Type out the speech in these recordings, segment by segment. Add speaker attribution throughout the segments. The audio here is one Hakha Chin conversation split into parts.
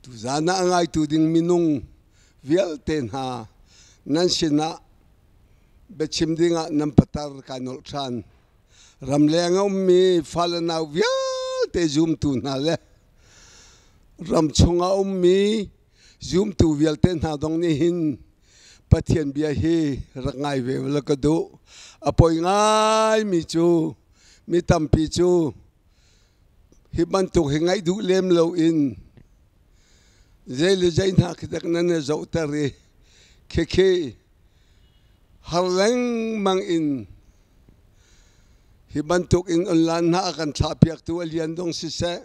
Speaker 1: Tuzan ah a ngaitu ding minung vialte hna nan sinah biachim dingah nan patar kai nolh ṭhan. Ramleng a ummi fale nau vialte zumtu hna le ramchung a ummi zumtu vialte hna zong nih hin Pathian bia hi rak ngai ve la ka duh. A poi ngaimi cu mi tampi cu hi bantuk hi ngaih duh lem loin zei le zei hna khi dek nan i zohter i khikhi har lengmang in hi bantuk in online hna a kan thlahpiaktu a lian dong siseh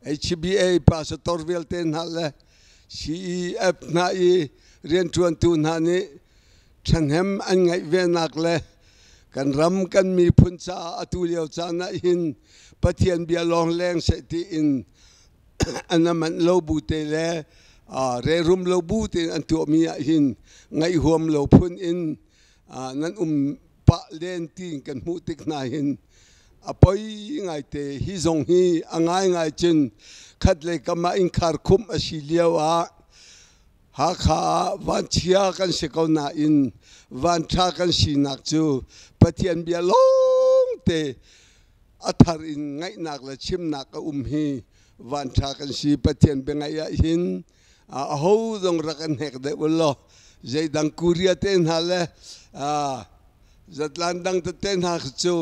Speaker 1: HBA pastor vialte hna le CEF hna i rianṭuantu hna nih ṭhahnem an ngeih venak le kan ram kan miphun caah atu lio caan ah hin Pathian bia lawng leng seh tiin an manh lo bu te le rerum lo bu tein an tuahmi ah hin ngaih huam lo phun in nan um pah len tiin kan hmuh tik hna hin a poi ngaite. Hi zong hi a ngaingai cun khat lei kam ah innkhar khumh a si lio ah Hakha ah vanchia kan si ko nain vanṭha kan sinak cu Pathian bia lawngte a thar in ngaihnak le chimnak a um hi vanṭha kan si. Pathian bia ngaih ah hin aho zong rak an hnek deuh u law zeidang Korea te hna le zatlan dang tete hna cu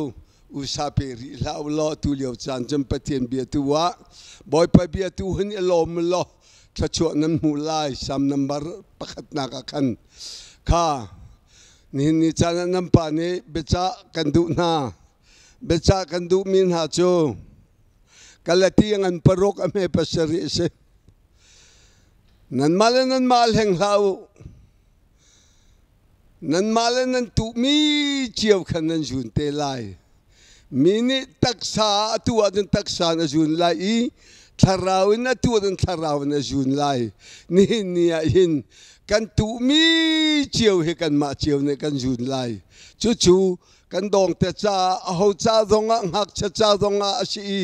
Speaker 1: usa pe rih hlah u law tu lio caan cun Pathian bia tu ah Bawipa bia tu hun i lawm u law thluachuah nan hmuh lai. Sam nambar pakhatnak ah khan kha nihin ni caan ah nan pa nih biacah kan duh hna. Biacah kan duhmi hna cu Galati ngan 6 a hme 7 a si. Nanmah le nanmah hleng hlah u. Nanmah le nan tuhmi cio khan nan zun te lai. Mi nih taksa atu ahcun taksa in a zun lai i thlarau in atu ahcun thlarau in a zun lai. Nihin ni ah hin kan tuhmi cio hi kanmah cio nih kan zun lai. Cucu kan dawngte caah aho ca zongah, ngakchia ca zongah a si i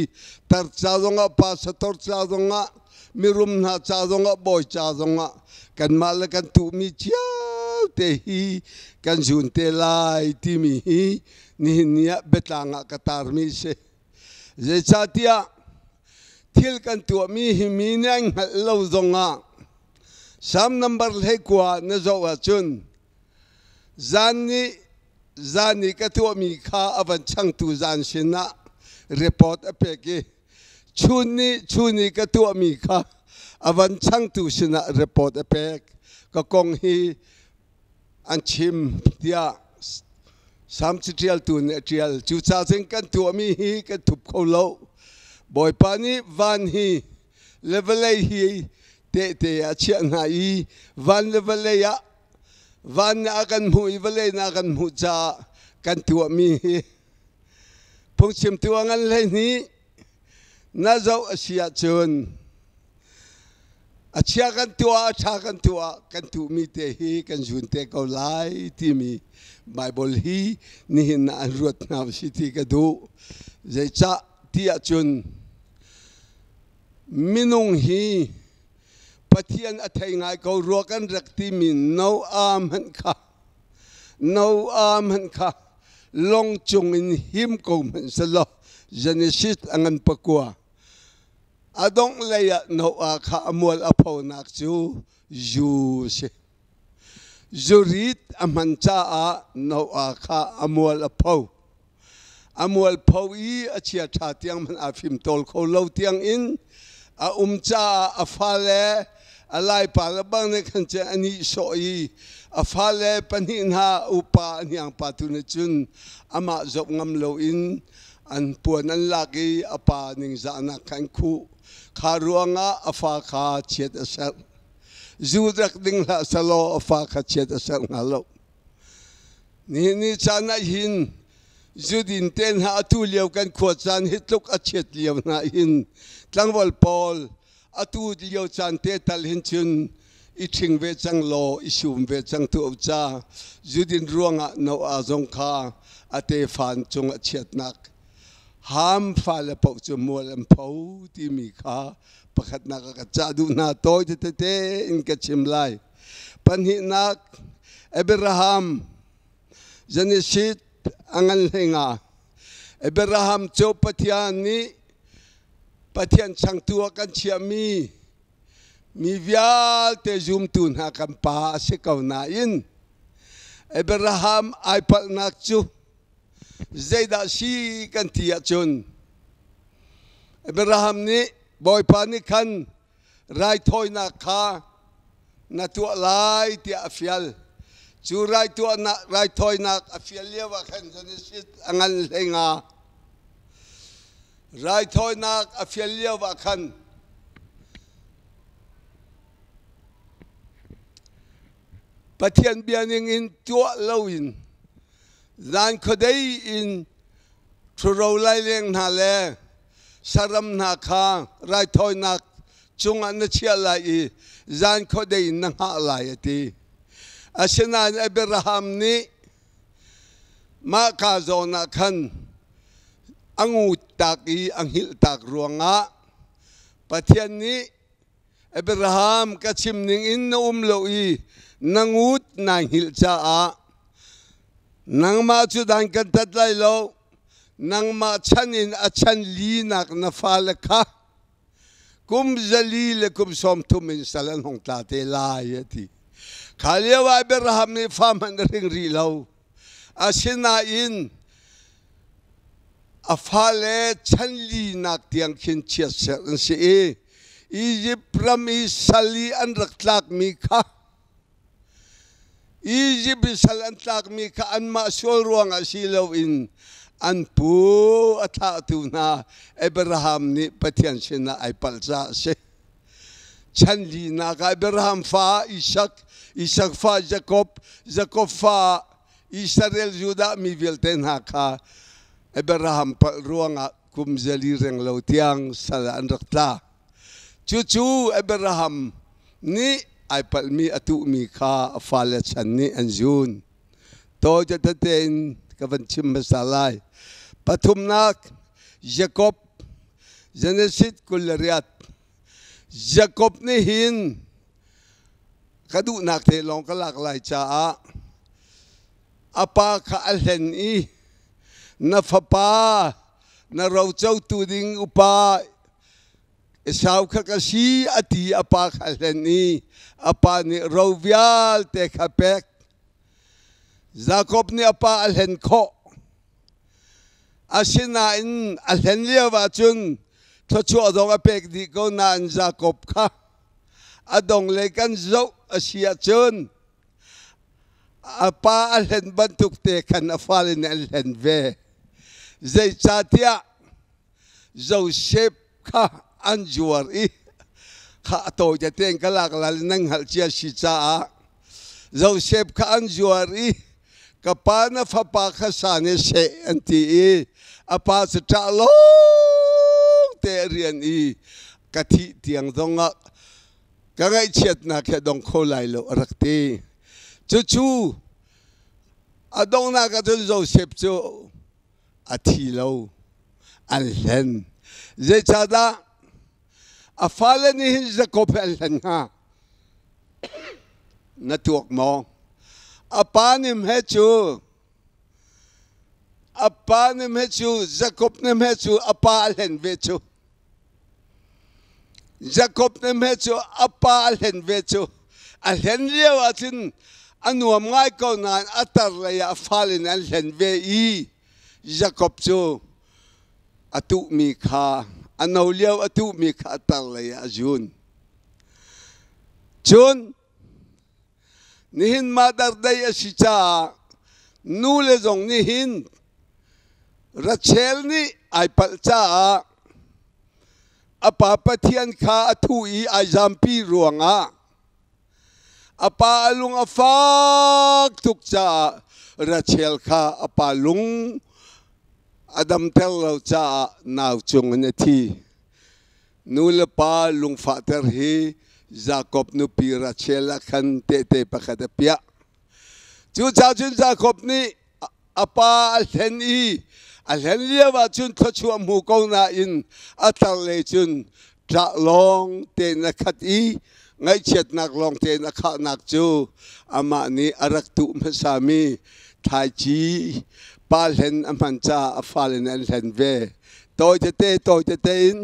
Speaker 1: tar ca zongah, pastor ca zongah, mirum hna ca zongah, bawi ca zongah kanmah le kan tuhmi cio te hi kan zun te lai timi hi nihin ni ah biatlang ah ka tarmi si. Zeicahtiah thil kan tuahmi hi mi nih an hngalh lo zongah Salm number 19 na zoh ahcun zan nih zan i ka tuahmi kha a van changtu zan sinah report a pek i chun nih chun i ka tuahmi kha a van changtu sinah report a pek. Ka kong hi an chim tiah Salm caṭialtu nih a ṭial. Cucaah cun kan tuahmi hi kan thup kho lo. Bawipa nih van hi le vawlei hi tehte a chiah hna i van le vawlei ah van nih a kan hmuh i vawlei nih a kan hmuh caah kan tuahmi hi phungchimtu a ngan 12 na zoh a si ahcun a chia kan tuah, a ṭha kan tuah, kan tuhmi te hi kan zun te ko lai timi Baibal hi nihin ah an ruat hna si ti ka duh. Zeicah ti ahcun minung hi Pathian a thei ngai ko rua kan rak timi Noah hmanh kha Noah hmanh kha lawng cungin him ko hmanh selaw Genesis a ngan 9 a dongh lei ah Noah kha a mual a phonak cu zu a si. Zurit a hman caah Noah kha a mual a pho. A mualpho i a chiaṭha tiang hmanh aa fimtawl kho lo tiang in a um caah a fale a laipa le bang nih khan cun a nihsawh i a fale pahnih hna upa a hniangpa tu nih cun amah zoh ngam loin an puan an lak i a pa ningzahnak kha an khuh. Kha ruangah a fa kha chiat a serh. Zu rak ding hlah selaw a fa kha chiat a serh hnga lo. Nihin ni caan ah hin zudin te hna atu lio kan khua caan hi tluk a chiat lio hna hin tlangval pawl atu lio caan te tal hin cun i ṭhing ve cang law i sum ve cang tu ca zudin ruangah Noah zong kha a tefan cung a chiatnak. Ham fale paoh cu mual an pho timi kha pakhatnak ah ka cah duh hna. Tawi tete in ka chim lai. Pahnihnak, Abraham Genesis a ngan hleinga. Abraham cu Pathian nih Pathian changtu ah kan chiahmi mi vialte zumtu hna kan pa a si ko nain Abraham ai palhnak cu zeidah si kan ti ahcun Abraham nih Bawipa nih khan raithawinak kha na tuah lai tiah a fial. Cu raithawinak a fial lio ah khan Genesis a ngan hleinga. Raithawinak a fial lio ah khan Pathian bia ning in tuah loin zan khuadei in ṭhuro laileng hna le saram hna kha raithawinak cungah na chiah lai i zan khuadei in na hngah lai a ti. Asinain Abraham nih mah ka zawn ah khan a ngut tak i a hngilh tak ruangah Pathian nih Abraham ka chim ning in na um lo i na ngut naa hngilh caah nangmah cu dan kan tat lai lo. Nangmah chan in a chan linak na fale kha kum 400 le kum 30 in sal an hung tla te lai a ti. Kha lio ah Abraham nih fa hmanh a hring rih lo. Asinain a fale chan linak tiang khin chiatserh an si i Izipt ram i sal i an rak tlakmi kha Izipt i sal an tlakmi kha anmah sual ruangah si loin an pu a thlahtu hna Abraham nih Pathian sinah ai palh caah a si. Chan linak ah Abraham fa Isak, Isak fa Jakob, Jakob fa Israel Judah mi vialte hna kha Abraham palh ruangah kum 400 reng lo tiang sal ah an rak tla. Cucu Abraham nih ai palhmi a tuhmi kha a fale chan nih an zun. Tawi tete in ka van chim hmasa lai. Pathumnak, Jakob, Genesis 28. Jakob nih hin ka duhnak te lawng ka lak lai caah a pa kha a hlen i na fapa na rocotu ding upa Esau kha ka si a ti. A pa kha a hlen i a pa nih ro vialte kha pek. Jakob nih a pa a hlen khawh. Asinain a hlen lio ahcun thluachuah zong a pek dih ko nain Jakob kha a dong le kan zoh a si ahcun a pa a hlen bantuk te khan a fale nih an hlen ve. Zeicahtiah Josef kha an zuar i kha a tawi tete in ka lak lal nan hngalh cia si caah Josef kha an zuar i ka pa na fapa kha sa nih seh an ti i a pa cu ṭah lawng te a rian i ka thih tiang zongah ka ngaihchiatnak hi a dong kho lai lo a rak ti. Cucu a donghnak ah cun Josef cu a thi lo, an hlen. Zeicahdah a fale nih hin Jakob he an hlen hnga? Na tuak maw? A pa nih hme cu a pa nih hme cu Jakob nih hme cu a pa a hlen ve cu. Jakob nih hme cu a pa a hlen ve cu. A hlen lio ahcun a nuam ngai ko nain a tar lei ah a fale nih an hlen ve i Jakob cu a tuhmi kha a no lio a tuhmi kha a tar lei ah a zun. Cun nihin Mother Day a si caah nu le zong nih hin Rachel nih ai palh caah a pa Pathian kha a thu i ai zampi ruangah a pa a lung a fak tuk caah Rachel kha a pa lung a damter lo caah nau cung in a thi. Nu le pa lungfahter hi Jakob nupi Rachel ah khan tehte pakhat a piah. Cucaah cun Jakob nih a pa a hlen i A hlen lio ahcun thluachuah hmu ko nain a tar lei cun ṭah lawng tein a khat i ngaihchiatnak lawng tein a khahnak cu amah nih a rak tuh hmasami thlaici pa hlen a hman caah a fale nih an hlen ve. Tawi tete tawi tete in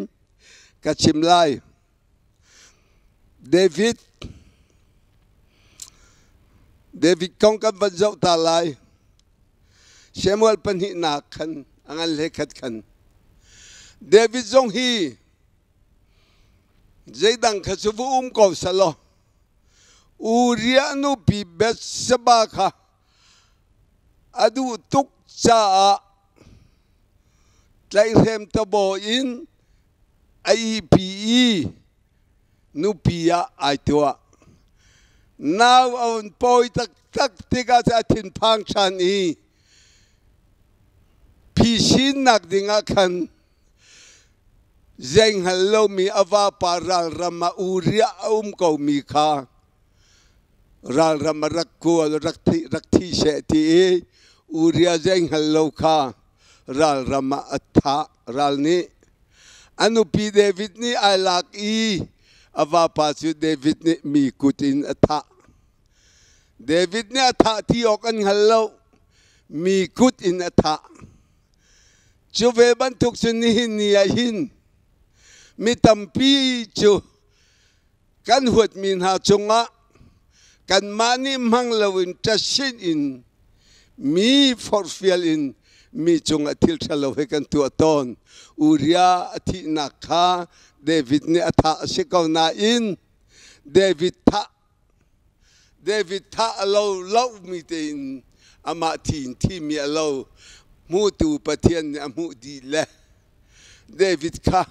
Speaker 1: ka chim lai. David David kong kan van zoh ta lai. Samuel pahnihnak khan a ngan hlei khat khan David zong hi zeidang kha cu va um ko selaw Uriah nupi Bathsheba kha a duh tuk caah tlaihhrem tabaw in a ihpi i nupi ah ai tuah. Nau a hun pawi taktak tikah a thinphang ṭhan i phisinnak dingah khan zei hngal lomi a vapa ralram ah Uriah a um komi kha ralram a rak kual rak thi rak thi seh ti i Uriah zei hngal lo kha ralram ah a thah ral nih A nupi David nih ai lak i a vapa cu David nih mi kut in a thah. David nih a thah ti awk an hngal lo. Mi kut in a thah. Cu ve bantuk cun nihin ni ah hin mi tampi cu kan huatmi hna cungah kanmah nih hmang loin ṭasin in mi forhfial in mi cungah thil ṭhalo he kan tuah tawn. Uriah a thihnak kha David nih a thah a si ko nain David thah David thah a lo lomi tein amah thi in thimi a lo hmutu Pathian nih a hmuh dih le David kha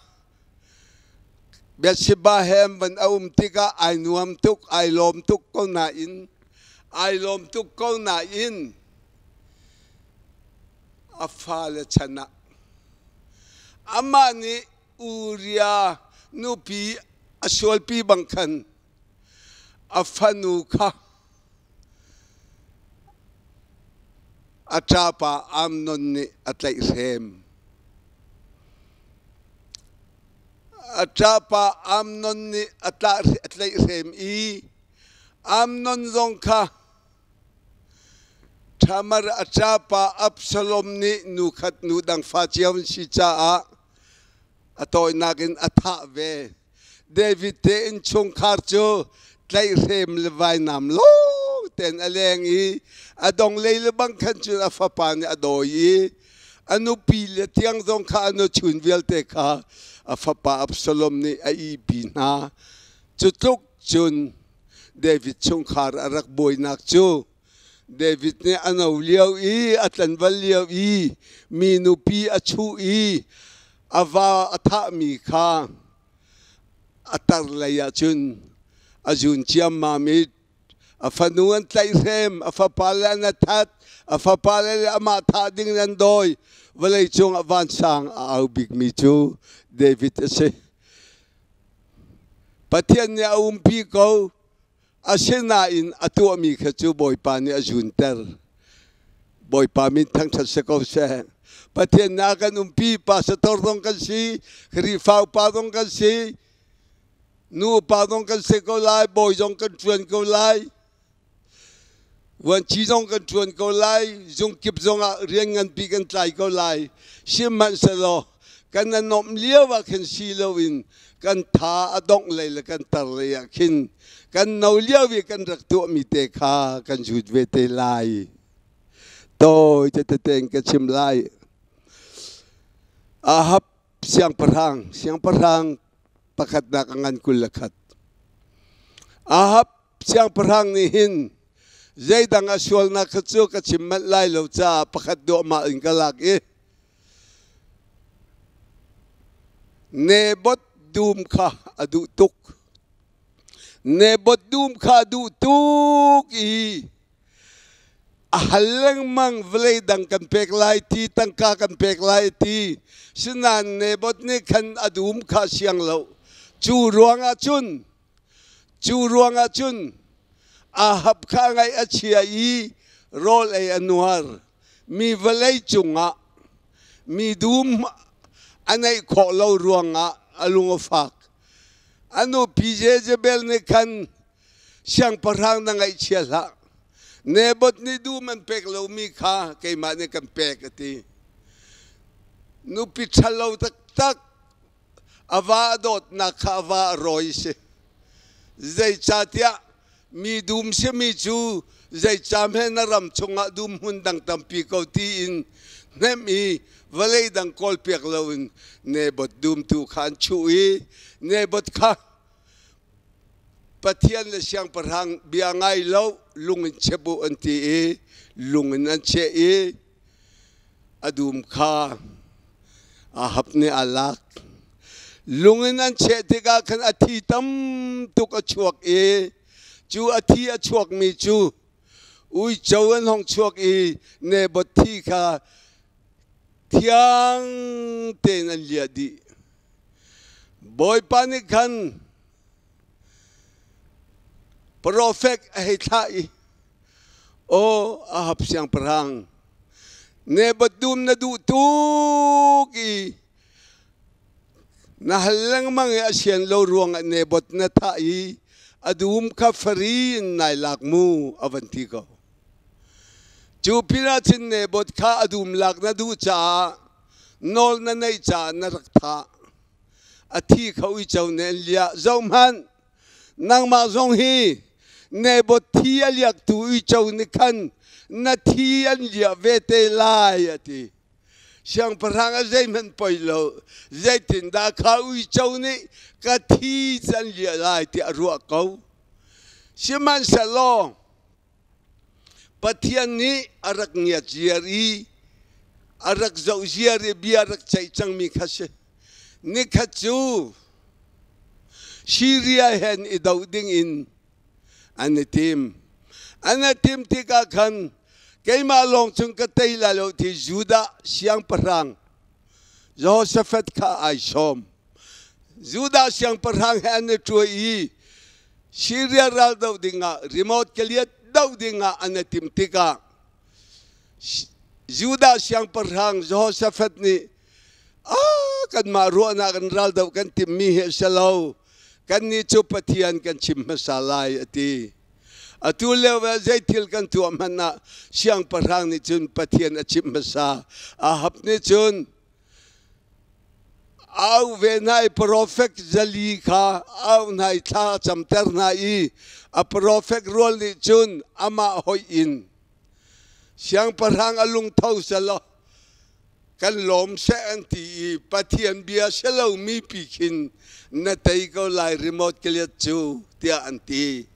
Speaker 1: Bathsheba he an van a um tikah ai nuam tuk, ai lawm tuk ko nain, ai lawm tuk ko nain a fale chan ah amah nih Uriah nupi a sualpi bang khan a fanu kha a ṭapa Amnon nih a tlaihhrem. A ṭapa Amnon nih a tlaihhrem i Amnon zong kha Tamar a ṭapa Absalom nih nu khat nu dang fa cio an si caah a tawinak in a thah ve. David te innchungkhar cu tlaihhrem le vainam lawng tein a leng i a donglei le bang khan cun a fapa nih a dawi i a nupi le tiang zong kha a nuchun vialte kha a fapa Absalom nih a ihpi hna. Cu tluk cun David chungkhar a rak buainak cu David nih a no lio i a tlanval lio i mi nupi a chuh i a va a thahmi kha a tar lei ah cun a zun ciammam i a fanu an tlaihhrem, a fapa le an a that, a fapa le amah thah ding in an dawi. Vawleicung ah vansang a au bikmi cu David a si. Pathian nih a umpi ko. Asinain a tuahmi kha cu Bawipa nih a zunter. Bawipa min thangṭhat si ko seh. Pathian nih a kan umpi, pastor zong kan si, Khrihfa upa zong kan si, nu upa zong kan si ko lai, bawi zong kan ṭuan ko lai, vuanci zong kan ṭuan ko lai, zungkip zong ah rian nganpi kan tlai ko lai. Sihmanhsehlaw kan a nuamh lio ah khin si loin kan tha a dongh lei le kan tar lei ah khin kan no lio i kan rak tuahmi te kha kan zut ve te lai. Tawi te tete in ka chim lai. Ahab siangpahrang, siangpahrang pakhatnak a ngan 21. Ahab siangpahrang nih hin zeidang a sualnak kha cu ka chim manh lai lo caah pakhat duahmah in ka lak i Naboth dum kha a duh tuk. Naboth dum kha a duh tuk i a hal lengmang vawlei dang kan pek lai ti tangka kan pek lai ti sinain Naboth nih khan a dum kha siang lo cu ruangah cun cu ruangah cun Ahab kha ngaih a chia i rawl ei a nuar mi vawlei cungah. Mi dum a neih khawh lo ruangah a lung a fak. A nupi Jezebel nih khan siangpahrang na ngaihchia hlah. Naboth nih dum an pek lomi kha keimah nih kan pek a ti. Nupi ṭhalo taktak a va a dawtnak kha a va a rawi si. Zeicahtiah mi dum simi cu zeicam he na ram chungah dum hmun dang tampi ko tiin hnemh i vawlei dang kawlpiak loin Naboth dum tu kha an chuh i Naboth kha Pathian le siangpahrang bia ngai lo lung in chep u an ti i lung in an cheh i a dum kha Ahab nih aa lak. Lung in an cheh tikah khan a thi tam tuk a chuak i cu a thi a chuakmi cu uico an hong chuak i Naboth thi kha thiang tein an liah dih. Bawipa nih khan profet a hei thlah i Aw Ahab siangpahrang, Naboth dum na duh tuk i na hal lengmang i a sian lo ruangah Naboth na thah i a dum kha fari in nai lak mu a van ti ko. Cu pinah cun Naboth kha a dum lak na duh caah nawl na neih caah na rak thah. A thi kho uico nih an liah. Zohhmanh, nangmah zong hi Naboth thi a liaktu uico nih khan na thi an liah ve te lai a ti. Siangpahrang a zeihmanh poi lo. Zeitindah kha uico nih ka thi cu an liah lai tiah a ruah ko. Sihmanhsehlaw Pathian nih a rak ngiat ziar i a rak zoh ziar i bia a rak ceih cangmi kha si. Nikhat cu Syria he an i doh dingin an i tim. An i tim tikah khan keimah lawng cun ka tei lai lo ti Judah siangpahrang Jehoshaphat kha ai sawm. Judah siangpahrang he an i ṭuai i Syria ral doh dingah remote Gilead doh dingah an i timh tikah Judah siangpahrang Jehoshaphat nih ah kanmah ruahnak in ral doh kan timhmi hi a si lo kannih cu Pathian kan chim hmasa lai a ti. Atu lio ah zei thil kan tuah hmanh ah siangpahrang nih cun Pathian a chimh hmasa. Ahab nih cun au ve hna i profet 400 kha au hna i thla a camter hna i a profet rual nih cun amah hoih in siangpahrang a lungtho selaw kan lawm seh an ti i Pathian bia si lomi pi khin na tei ko lai remote Gilead cu tiah an ti.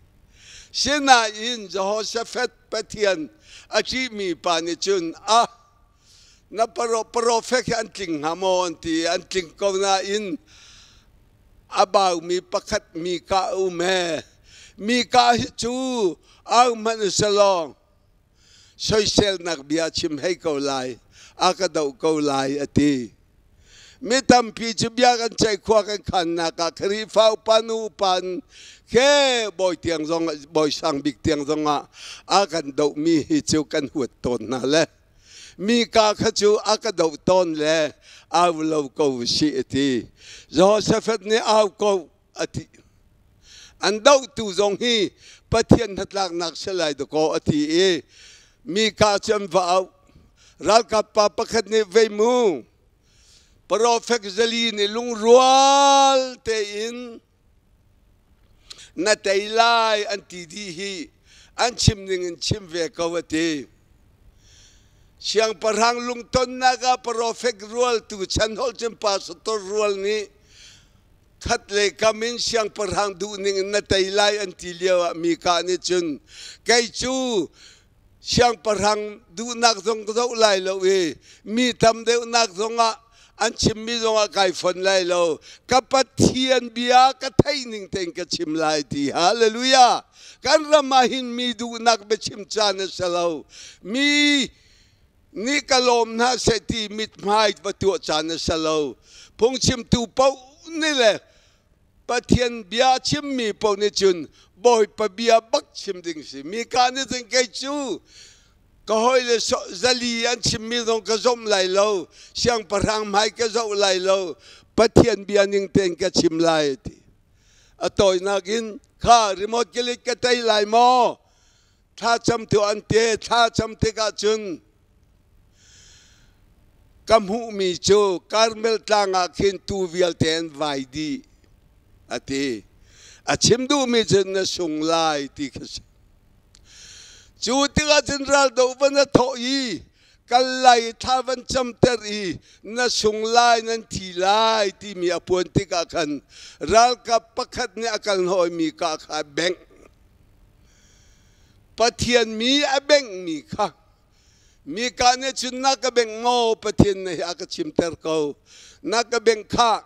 Speaker 1: Sinain Jehoshaphat Pathian a ṭihmi pa nih cun ah na profet hi an tling hnga maw an ti an tling ko nain a baumi pakhat mi ka um he mi ka hi cu au hmanh selaw soiselnak bia chim hei ko lai a ka doh ko lai a ti mi tampi cu bia kan ceih khua kan khannak ah Khrihfa upa nu upa ke bawi tiang zong bawi sang bik tiang zong ah a kan dohmi hi cu kan huat tawn hna le mi ka kha cu a ka doh tawn le au lo ko si a ti Jehoshaphat nih au ko a ti an dohtu zong hi Pathian hnatlaknak si lai dakaw a ti i mi ka cu an va auh ralkap pa pakhat nih vei mu profet 400 nih lungrual tein na tei lai an ti dih hi an chim ning in chim ve ko a ti. Siangpahrang lungtonnak ah profet rual tu chan holh cun pastor rual nih khat le kam in siangpahrang duh ning in na tei lai an ti lio ah Mika nih cun kei cu siangpahrang duhnak zong ka zoh lai lo i mi tam deuhnak zongah an chimmi zongah kai fon lai lo ka Pathian bia ka theih ning tein ka chim lai ti hallelujah kan ram ah hin mi duhnak biachim caan a si lo mi nih ka lawm hna seh ti mithmai va tuah caan a si lo phungchimtu paoh nih le Pathian bia chimmi paoh nih cun Bawipa bia bak chim ding si. Mika nih cun kei cu Ka hawile 400 an chimmi zong ka zomh lai lo. Siangpahrang hmai ka zoh lai lo. Pathian bia ning tein ka chim lai ti. A tawinak in kha remote kilik ka tei lai maw? Thlacam tu an te thlacam tikah cun ka hmuhmi cu Karmel tlang ah khin tuu vialte an vai dih a ti. A chim duhmi cu na sung lai ti kha si. Cu tikah cun raldoh van a thawh i kal lai i thla van camter i na sung lai nan thi lai timi a puan tikah khan ralkap pakhat nih a kal hnawhmi ka kha a bengh. Pathian mi a benghmi kha Mika nih cun na ka bengh maw Pathian nih a ka chimter ko na ka bengh kha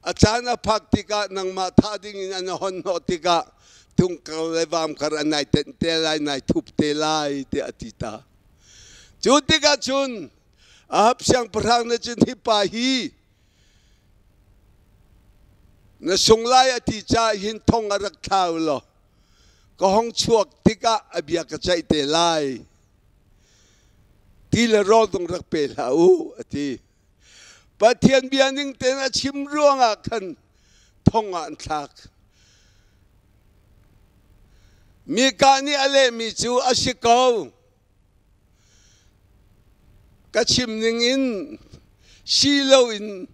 Speaker 1: a caan a phak tikah nangmah thah ding in an hon hnawh tikah tungkar le vamkar an nai tenh te lai nai thup te lai tiah a ti ta cu tikah cun Ahab siangpahrang nih cun hi pa hi na sung lai a ti caah hin thong a rak thlau law ka hong chuak tikah a bia ka ceih te lai ti le rawl zong rak pe hlah u a ti Pathian bia ning tein a chim ruangah khan thong ah an thlak. Mika nih a lehmi cu a si ko. Ka chim ning in si loin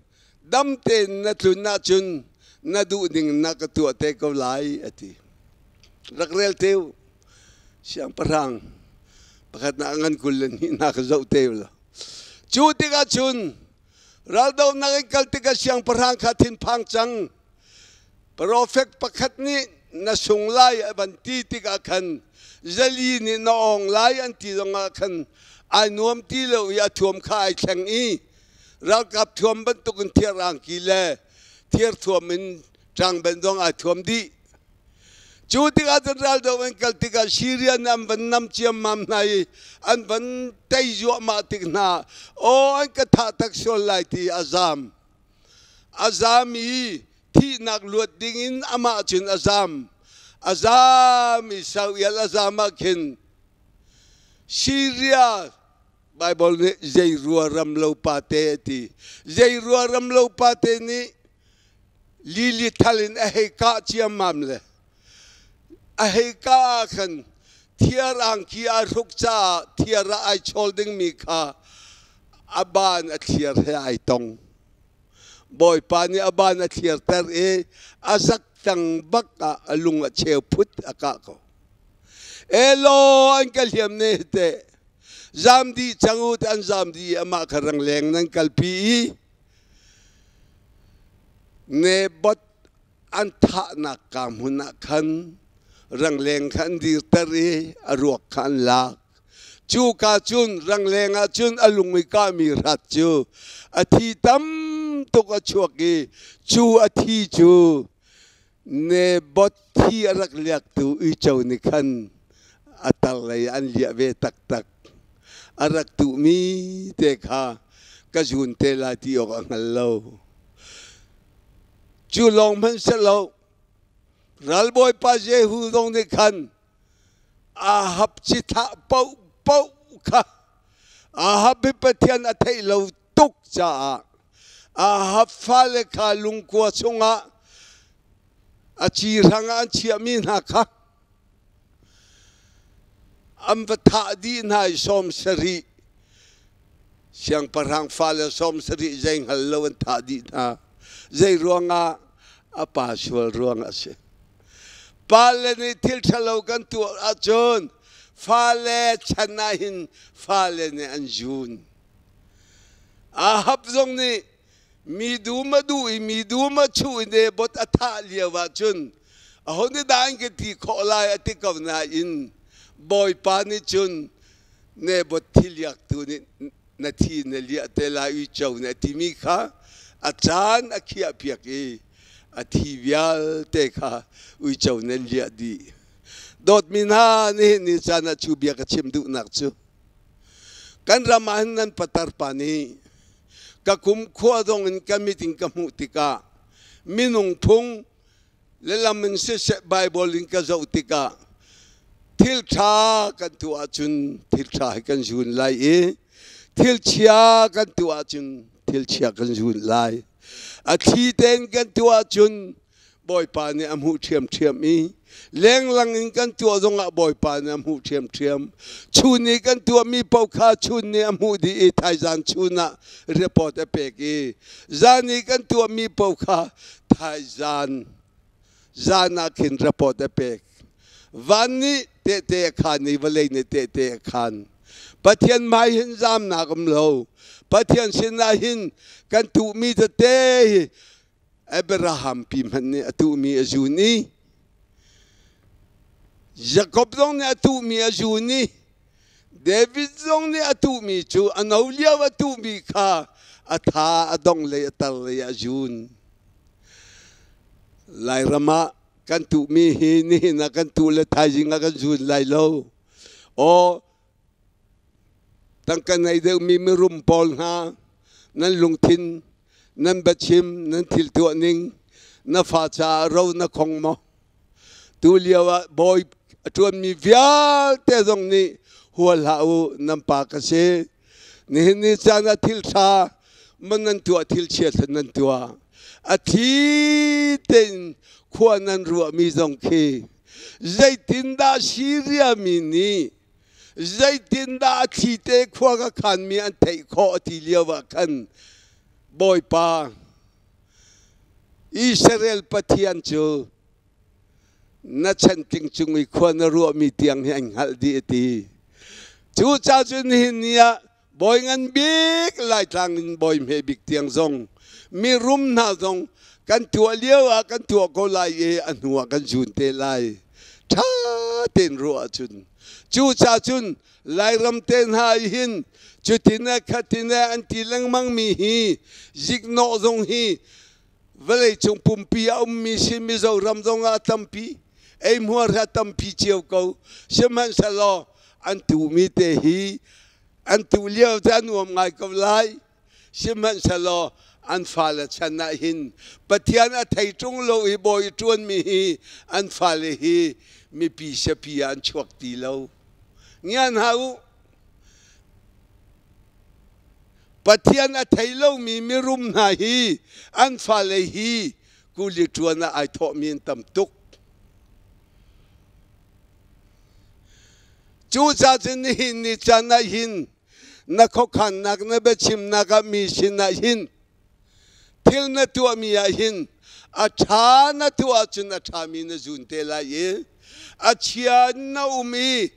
Speaker 1: dam tein na tlun ahcun na duh ning na ka tuah te ko lai a ti. Rak rel te u. Siangpahrang pakhat na ngan 22 ka zoh te u law. Cu tikah cun raldohnak in kal tikah siangpahrang kha thinphang cang. Profet pakhat nih na sung lai a van ti tikah khan 400 nih na awng lai an ti zongah khan ai nuam ti lo i a thuam kha ai thleng i ralkap thuam bantukin thiar angki le thiar thuam in ṭangben zong ai thuam dih. Cu tikah cun raldoh an kal tikah Syria nih an van nam ciammam hna i an van tei zuahmah tik hna aw an ka thah tak sual lai ti a zam. A zam i thihnak luat dingin amah cun a zam. A zam i sau-ial a zam ah khin Syria Baibal nih zei rua ram lo pate a ti. Zei rua ram lo pate nih lili thal in a hei kah ciammam le a hei kah ah khan thiar angki aa hruk caah thiar ah ai chawl dingmi kha a ban a thliar he ai tong. Bawipa nih a ban a thliarter i a zak tang bak ah a lung a cheu phut a kah ko. Elaw an ka hliam ne teh zam dih cang u an zam dih i amah kha rangleng nan kalpi i Nebot an thahnak ka hmun ah khan rangleng kha an dirter i a ruak kha an lak. Cuka cun rangleng ah cun a lung i kahmi hrat cu a thi tam tuk a chuak i cu a thi cu Nebot thi a rak liaktu uico nih khan a tarlei an liah ve taktak. A rak tuhmi te kha ka zun te lai ti awk a hngal lo. Cu lawng hmanh si lo, ralbawipa Jehu zong nih khan Ahab cithlah paohpaoh kha Ahab hi Pathian a theih lo tuk caah Ahab fale kha lungkua chungah a ci hrangah an chiahmi hna kha an va thah dih hna i 70 siangpahrang fale 70 zei hngal lo an thah dih hna. Zei ruangah? A pa sual ruangah a si. Pale nih thil ṭhalo kan tuah ahcun fale chan ah hin fale nih an zun. Ahab zong nih mi dum a duh i mi dum a chuh i Naboth a thah lio ahcun aho nih dah an ka ti khawh lai a ti ko nain Bawipa nih cun Naboth thiliaktu nih na thi na liah te lai uico nih a timi kha a caan a khiahpiak i a thi vialte kha uico nih an liah dih. Dawtmi hna, nihin ni caan ah cu bia ka chim duhnak cu kan ram ah hin nan patar pa nih ka kum khua zong in ka mit in ka hmuh tikah minung phung le lam in siseh Baibal in ka zoh tikah. Thil ṭha kan tuah ahcun thil ṭha hi kan zun lai i thil chia kan tuah ahcun thil chia kan zun lai. A thli tein kan tuah ahcun Bawipa nih a hmuh ṭhiamṭhiam i lenglang in kan tuah zongah Bawipa nih a hmuh ṭhiamṭhiam. Chun i kan tuahmi paoh kha chun nih a hmuh dih i thaizan chun ah report a pek i zan i kan tuahmi paoh kha thaizan zan ah khin report a pek. Van nih tehte a khaan i vawlei nih tehte a khaan. Pathian hmai hin zamnak um lo. Pathian sinah hin kan tuhmi tete hi Abraham pi hmanh nih a tuhmi a zun i Jakob zong nih a tuhmi a zun i David zong nih a tuhmi cu a no lio a tuhmi kha a tha a dong lei a tar lei a zun. Lairam ah kan tuhmi hi nihin ah kan tuh le thaizing ah kan zun lai lo. Aw Tangka nei deuhmi mirum pawl hna, nan lungthin, nan biachim, nan thil tuah ning, na fa caah ro na khong maw? Tu lio ah bawi a ṭuanmi vialte zong nih hua hlah u, nan pa ka si. Nihin ni caan ah thil ṭha man nan tuah, thil chia thlan nan tuah. A thli tein khua nan ruahmi zong khi zeitindah Siria mi nih zeitindah a thli te khua ka khanmi an theih khawh a ti lio ah khan Bawipa Israel Pathian cu na chantling cung i khua na ruahmi tiang hi an hngalh dih a ti. Cucaah cun nihin ni ah bawi ngan bik Laitlang in bawi hme bik tiang zong mirum hna zong kan tuah lio ah kan tuah ko lai i a hnu ah kan zun te lai. Ṭha tein ruah ahcun cucaah cun Lairam te hna hin cutin le khatin le an ti lengmang mi hi ziknawh zong hi vawleicung pumpi a ummi si Mizoram zong ah a tampi eihmuar hi a tampi cio ko sihmanhsehlaw an tuhmi te hi an tuh lio te a nuam ngai ko lai sihmanhsehlaw an fale chan ah hin Pathian a thei ṭung lo i bawi ṭuanmi hi an fale hi mipi siapi ah an chuak ti lo ngian hna u Pathian a thei lomi mirum hna hi an fale hi kuli ṭuan ah ai thawhmi an tam tuk. Cucaah cun nihin ni caan ah hin na khuakhannak na biachimnak ah mi sinah hin thil na tuahmi ah hin a ṭha na tuah ahcun a ṭhami na zun te lai i a chia na um i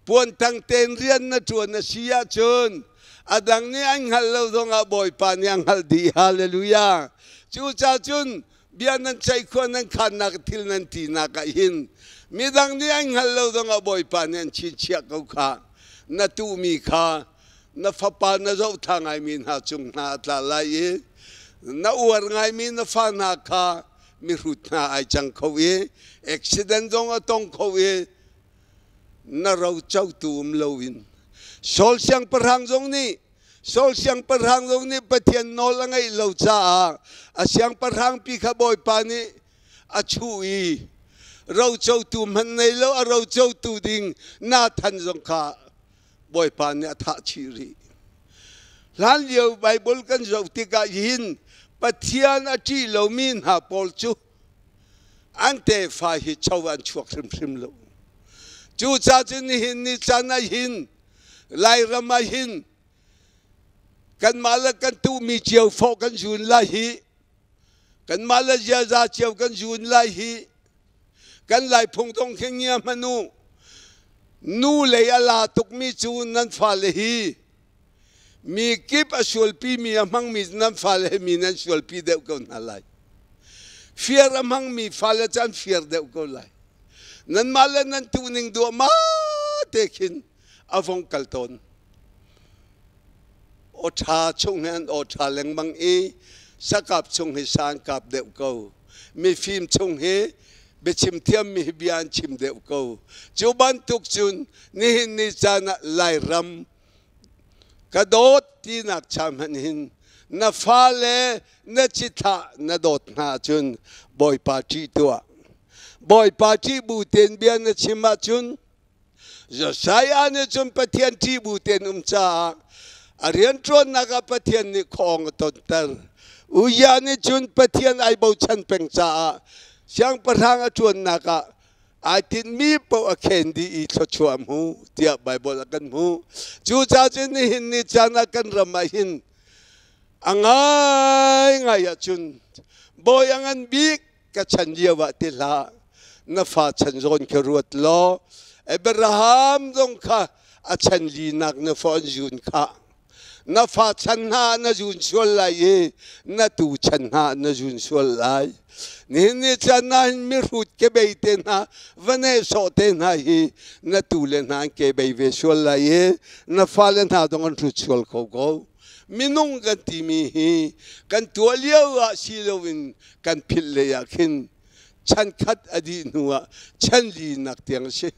Speaker 1: puantang tein rian na ṭuan a si ahcun a dang nih an hngalh lo zongah Bawipa nih a hngalh dih. Hallelujah. Cucaah cun bia nan ceih khua nan khannak thil nan tinak ah hin midang nih an hngalh lo zongah Bawipa nih an chinchiah ko kha na tuhmi kha na fapa na zohthla ngaimi hna cung hna a tla lai i na uar ngaimi na fa hna kha mihrut hna ai cang kho i accident zong a tong kho i na ro cotu um loin Saul siangpahrang zong nih Saul siangpahrang zong nih Pathian nawl a ngeih lo caah a siangpahrang pi kha Bawipa nih a chuh i rocotu hmanh nei lo a rocotu ding Nathan zong kha Bawipa nih a thah chih rih. Hlan lio Baibal kan zoh tikah hin Pathian a ṭih lomi hna pawl cu an tefa hi cho an chuak hrimhrim lo. Cucaah cun nihin ni caan ah hin Lairam ah hin kanmah le kan tuhmi cio fawh kan zun lai hi kanmah le ziaza cio kan zun lai hi kan Laiphung zong khi ngia hmanh u nu lei a la tukmi cu nan fale hi mi kip a sualpi mi a hmangmi nan fale hi mi nan sualpi deuh ko hna lai fiar a hmangmi fale cu an fiar deuh ko lai nanmah le nan tuhning duahmah te khin a vong kal tawn aw ṭha chung hi an aw ṭha lengmang i sakap chung hi sa an kap deuh ko mifim chung hi biachim thiammi hi bia an chim deuh ko cu bantuk cun nihin ni caan ah Lairam ka dawt tinak cha hmanh hin na fale na cithlah na dawt hna ahcun Bawipa ṭih tuah Bawipa ṭih bu tein bia na chim ahcun. Josiah nih cun Pathian ṭih bu tein um caah a rianṭuannak ah Pathian nih khawng a tonter. Uzziah nih cun Pathian ai bochan peng caah siangpahrang a ṭuannak ah ai tinhmi paoh a khen dih i thluachuah a hmu tiah Baibal a kan hmuh. Cucaah cun nihin ni caan ah kan ram ah hin a ngaingai ahcun bawi a ngan bik ka chan lio ah ti hlah na fa chan zawn khi ruat law Abraham zong kha a chan linak na fa an zun kha na fa chan hna na zun sual lai i na tu chan hna na zun sual lai nihin ni chan na hin mihrut ke bei te hna vane sawh te hna hi na tu le hna an ke bei ve sual lai i na fale hna zong an hrut sual kho ko minung kan timi hi kan tuah lio ah si loin kan philh lei ah khin chan khat a dih hnu ah chan linak tiang a si.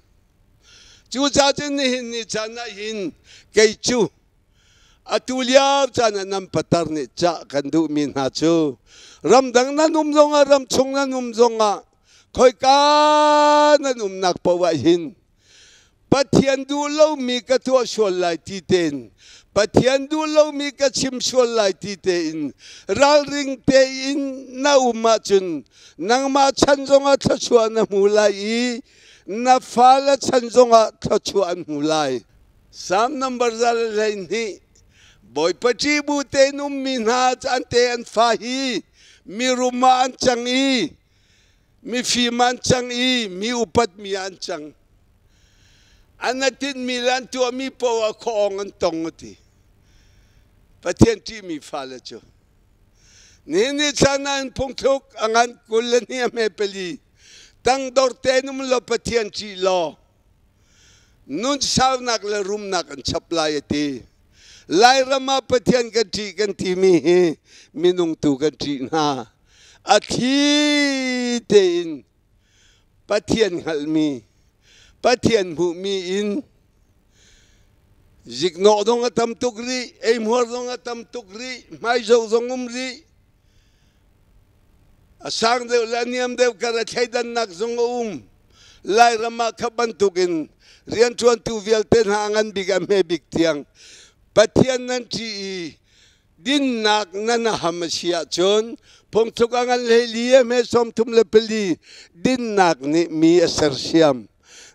Speaker 1: Cucaah cun nihin ni caan ah hin kei cu atu lio caan ah nan patar nih cah kan duhmi hna cu ramdang nan um zongah ramchung nan um zongah khoika nan umnak paoh ah hin Pathian duh lomi ka tuah sual lai ti tein Pathian duh lomi ka chim sual lai ti tein ralring tein na um ahcun nangmah chan zongah thluachuah na hmu lai i na fale chan zongah thluachuah an hmu lai. Psalm number 112 Bawipa ṭih bu tein ummi hna an te an fa hi mirum ah an cang i mifim an cang i mi upatmi an cang. An a tinhmi le an tuahmi paoh ah khuaawng an tong a ti. Pathian ṭihmi fale cu. Nihin ni caan ah in phungthluk a ngan 22 a hme pali. Tangdor tein um law Pathian ṭih law nun saunak le rumnak an chap lai a ti. Lairam ah Pathian kan ṭih kan timi hi minung tu kan ṭih hna. A thli tein Pathian hngalhmi, Pathian hmuhmi in ziknawh zong a tam tuk rih, eihmuar zong a tam tuk rih, hmaizoh zong um rih. A sang deuh le a niam deuh kar a thleidannak zong a um. Lairam ah kha bantukin rianṭuantu vialte hna a ngan bik a hme bik tiang Pathian nan ṭih i dinnak nan ham a si ahcun phungthluk a ngan 14 a hme 34 dinnak nih mi a sersiam.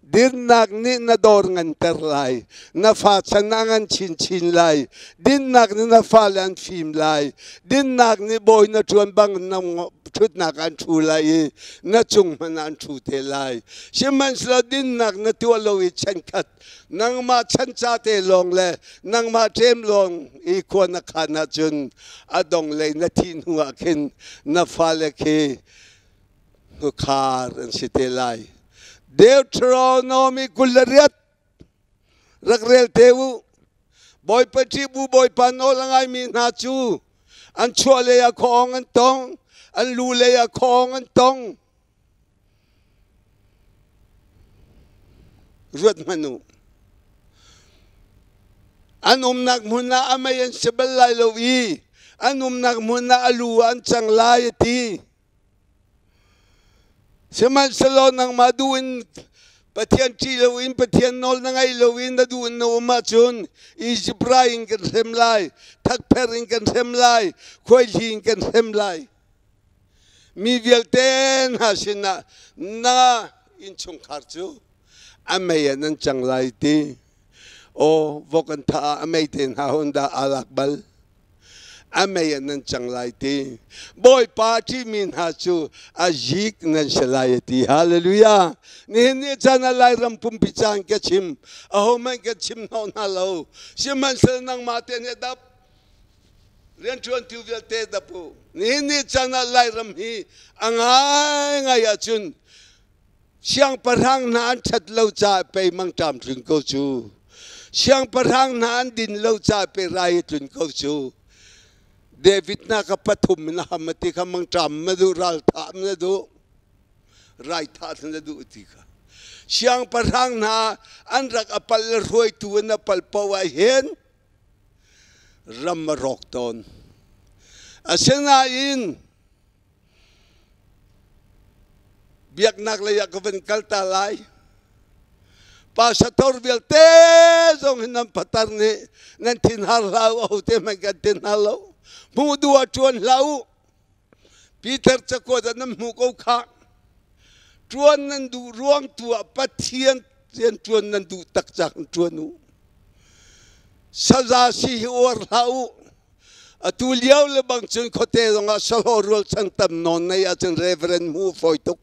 Speaker 1: Dinnak nih na dawr nganter lai, na fa chan a ngan chinchin lai. Dinnak nih na fale an fim lai. Dinnak nih bawi na ṭuan bang na ṭhutnak an ṭhu lai i na cung hmanh an ṭhu te lai. Sihmanhsehlaw dinnak na tuah lo i chankhat nangmah chan ca te lawng le nangmah ṭem lawng i khua na khan ahcun a dong lei na thih hnu ah khin na fale khi hnukhar an si te lai. Deuteronomy 28 rak rel te u. Bawipa ṭih bu Bawipa nawl a ngaimi hna cu an chuah lei ah khuaawng an tong, an lu lei ah khuaawng an tong. Ruat hmanh u. An umnak hmun ah a mei an si bal lai lo i an umnak hmun ah a lu ah an cang lai a ti. Sihmanhsehlaw nangmah duh in Pathian ṭih loin Pathian nawl na ngaih loin na duh in na um ahcun Izipt rai in kan hrem lai, thakpher in kan hrem lai, khuaihli in kan hrem lai. Mi vialte hna sinah na innchungkhar cu a mei ah nan cang lai ti. Aw, vok an thah ah a mei te hna hun dah aa lak bal. A mei ah nan cang lai ti. Bawipa ṭihmi hna cu a zik nan si lai a ti. Hallelujah. Nihin ni caan ah Lairam pumpi caan ka chim. Ahohmanh kan chim hnawh hna lo. Sihmanhsehlaw nangmah te nih dap rianṭuantu vialte dap u. Nihin ni caan ah Lairam hi a ngaingai ahcun siangpahrang hna an ṭhat lo caah pei mangṭam tlun ko cu. Siangpahrang hna an din lo caah pei rai a tlun ko cu. David hna kha pathum in a ham a ti kha mangṭam ma duh ralthah na duh raithah na duh ti kha. Siangpahrang hna an rak a pal le hruaitu an a pal paoh ah hin ram a rawk tawn. Asinain biaknak lei ah ka van kal ta lai. Pastor vialte zong hi nan patar nih nan thin har hlah u, ahote hmanh kan thin har lo. Hmuh duh ah ṭuan hlah u. Peter cakuat ah nan hmuh ko khah. Ṭuan nan duh ruang tu ah Pathian rian ṭuan nan duh tak cak in ṭuan u. Saza si hi uar hlah u. Atu lio le bang cun khuate zongah sahlawh rualchan tam nawn nei ahcun reverend hmuh fawi tuk.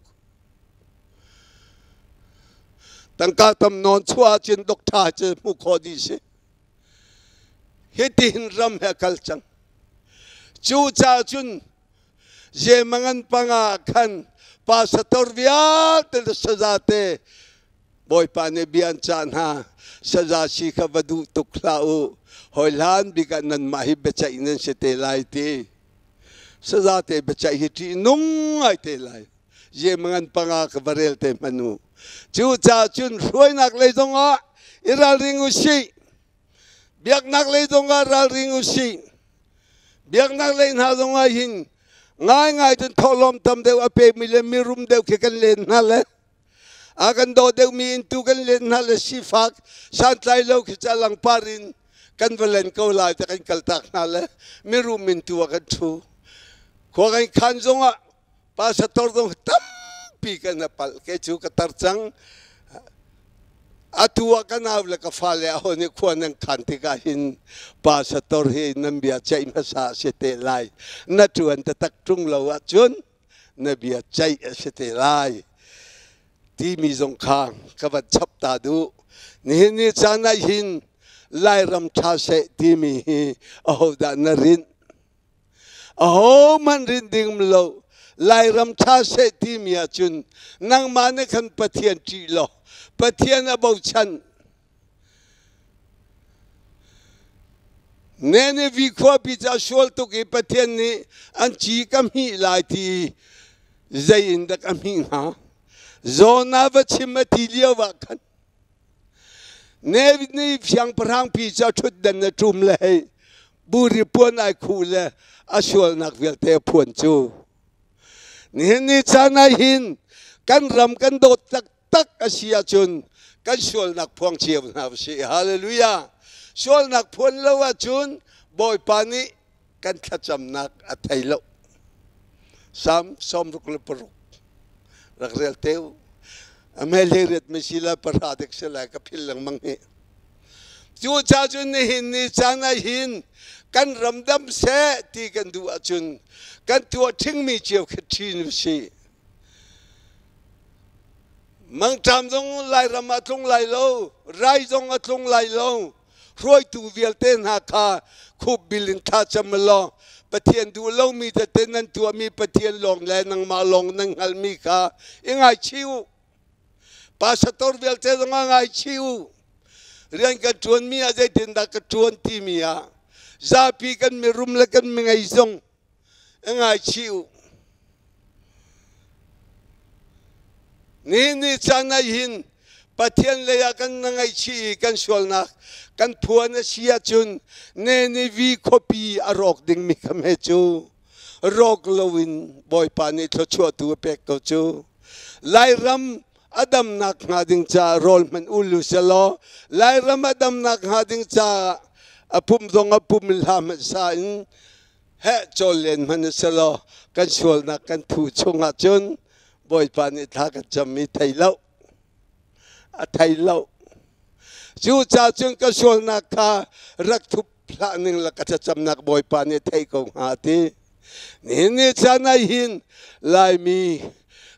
Speaker 1: Tangka tam nawn chuah ahcun doctor cu hmuh khawh dih si. Hitihin ram he a kal cang. Cu caah cun Zemangan panga khan pastor vialte le saza te Bawipa nih bia an cah hna. Saza si kha va duh tuk hlah u. Hawi hlan bik ah nanmah hi biaceih nan si te lai ti. Saza te biaceih hi ṭih nung ngai te lai. Zemangan panga ka va rel te hmanh u. Cu caah cun hruainak lei zongah i ralring u sih. Biaknak lei zongah ralring u sih. Biaknak lei hna zongah hin ngaingai cun thawhlawm tam deuh a pekmi le mirum deuh khi kan len hna le a kan daw deuhmi in tu kan len hna le sifak santlai lo khi ca langpar in kan va len ko lai te kan kaltak hna le mirum in tu ah kan ṭhu. Khua kan khan zongah pastor zong tampi kan palh ke cu ka tar cang. Atu ah ka nau le ka fale aho nih khua nan khan tikah hin pastor hi nan bia ceih hmasa a si te lai. Na ṭuan taktak ṭung lo ahcun na bia ceih a si te lai timi zong kha ka van chap ta duh. Nihin ni caan ah hin Lairam ṭha seh timi hi ahodah na rinh? Ahohmanh rinh ding lo. Lairam ṭha seh timi ahcun nangmah nih khan Pathian ṭih law Pathian a bochan. Nineveh khuapi cu a sual tuk i Pathian nih an ci ka hmih lai ti zei in dak a hmih hnga? Jonah va chim a ti lio ah khan Nineveh siangpahrangpi cu a ṭhutdan a ṭum le hei buri puan ai khuh le a sualnak vialte a phuan cu. Nihin ni caan ah hin kan ram kan dawt taktak a si ahcun kan sualnak phuang cio hna usih. Hallelujah. Sualnak phuan lo ahcun Bawipa nih kan thlacamnak a thei lo. Salm 66 rak rel te u. A hmel riat mi si la pahra dek si lai ka phil lengmang hi. Cucaah cun nihin ni caan ah hin kan ram dam seh ti kan duh ahcun kan tuah ṭhingmi cio khi ṭhin usih. Mangṭam zong Lairam ah a tlung lai lo, rai zong a tlung lai lo. Hruaitu vialte hna kha khupbil in thlacam law Pathian duh lomi tete nan tuahmi Pathian lawng le nangmah lawng nan hngalhmi kha i ngaichih u. Pastor vialte zong ah ngaichih u. Rian kan ṭuanmi ah zeitindah ka ṭuan timi ah zapi kan mirum le kan mingei zong i ngaichih u. Ni ni caan ah hin Pathian lei ah kan ngaihchih i kan sualnak kan phuan a si ahcun Ninive khuapi a rawk dingmi kha hme cu rawk loin Bawipa nih thluachuahtu a pek ko cu. Lairam a damnak hnga ding caah rawl hmanh ul u selaw Lairam a damnak hnga ding caah a pum zong a pum hla hmanh sa in heh cawl len hmanh u selaw kan sualnak kan thu chungah cun Bawipa nih thla kan cammi thei lo a thei lo. Cucaah cun ka sualnak kha rak thup hlah ning la ka thlacamnak Bawipa nih thei ko hnga ti. Nihin ni caan ah hin Laimi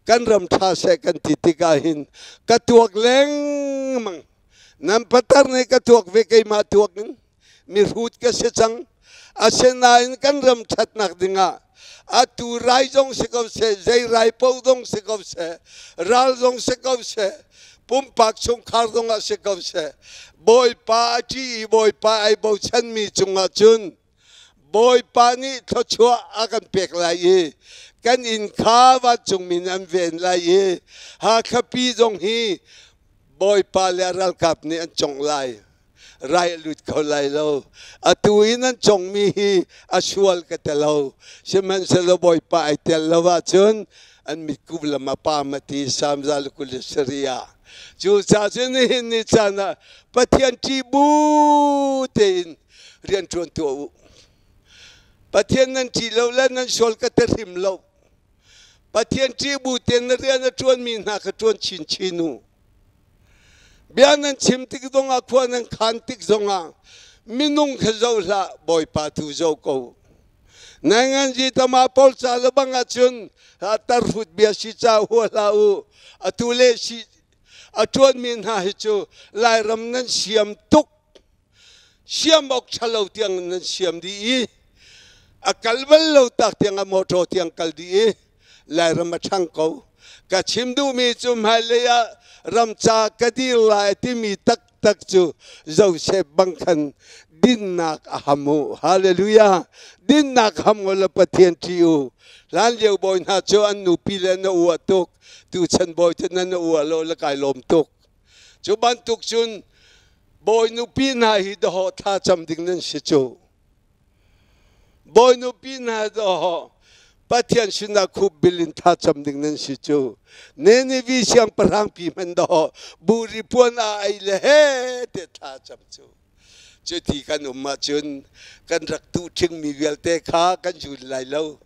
Speaker 1: kan ram ṭha seh kan ti tikah hin ka tuak lengmang. Nan patar nih ka tuak ve keimah tuak in mihrut ka si cang. Asinain kan ram ṭhatnak dingah atu rai zong si ko seh, zei rai paoh zong si ko seh, ral zong si ko seh, pumpak chungkhar zongah si ko seh, Bawipa a ṭih i Bawipa ai bochanmi cungah cun Bawipa nih thluachuah a kan pek lai i kan inn kha vancungmi nih an ven lai i Hakha pi zong hi Bawipa le a ralkap nih an congh lai. Rai a lut kho lai lo. Atu i nan congmi hi a sual ka ti lo. Sihmanhsehlaw Bawipa ai tel lo ahcun an mitkup lam a pam a ti Salm 127 ah. Cucaah cun nihin ni caan ah Pathian ṭih bu tein rian ṭuan tuah u. Pathian nan ṭih lo le nan sual ka ti hrim lo. Pathian ṭih bu tein na rian a ṭuanmi hna kha ṭuan chinchin u. Bia nan chim tik zongah khua nan khan tik zongah minung kha zoh hlah Bawipa tu zoh ko. Nainganzi tama pawl ca le bang ahcun tarhut bia si ca hua hlah u. Atu le si a ṭuanmi hna hi cu Lairam nan siam tuk. Siam awk ṭhalo tiang nan siam dih i a kal bal lo tak tiang a motor tiang kal dih i Lairam a ṭhang ko. Ka chim duhmi cu hmailei ah ramca ka dir lai timi taktak cu Joseph bang khan dinnak a ham u. Hallelujah. Dinnak ham u law Pathian ṭih u. Hlanlio bawi hna cu an nupi le an uah tuk. Tuchan bawi cu nan uah lo le kai lawm tuk. Cu bantuk cun bawi nupi hna hi dawh thla cam ding nan si cu. Bawi nupi hna dawh Pathian sinah khup bil in thlacam ding nan si cu. Ninivi siangpahrang pi hmanh dawh buri puan a ei le he te thlacam cu. Cuti kan um ahcun kan rak tuh ṭhingmi vialte kha kan zun lai lo.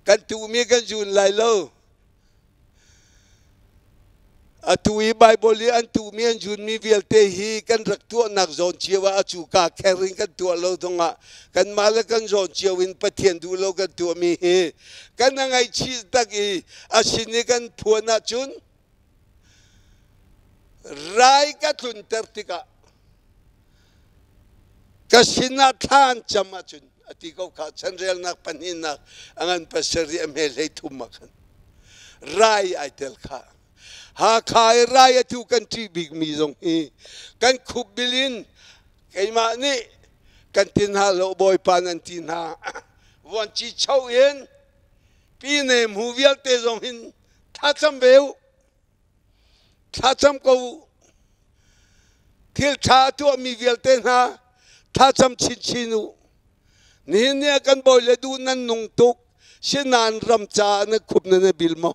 Speaker 1: Kan tuhmi kan zun lai lo. Atu i Baibal i an tuhmi an zunmi vialte hi kan rak tuahnak zawn cio ah a cuka kher in kan tuah lo zongah kanmah le kan zawn cio in Pathian duh lo kan tuahmi hi kan a ngaihchih tak i a sin i kan phuan ahcun rai ka tlunter tikah ka sinah thla an cam ahcun a ti ko kha chanrelnak pahnihnak a ngan pasarih a hme hlei thum ah khan rai ai tel kha Hakha i rai atu kan ṭih bikmi zong hi kan khup bil in keimah nih kan ti hna lo Bawipa nan ti hna vuanci cho in pine hmu vialte zong hin thlacam ve u Thlacam ko u. Thil ṭha a tuahmi vialte hna thlacam chinchin u. Nihin ni ah kan bawi le duh nan nung tuk. Sinain ram caah nan khup nan i bil maw?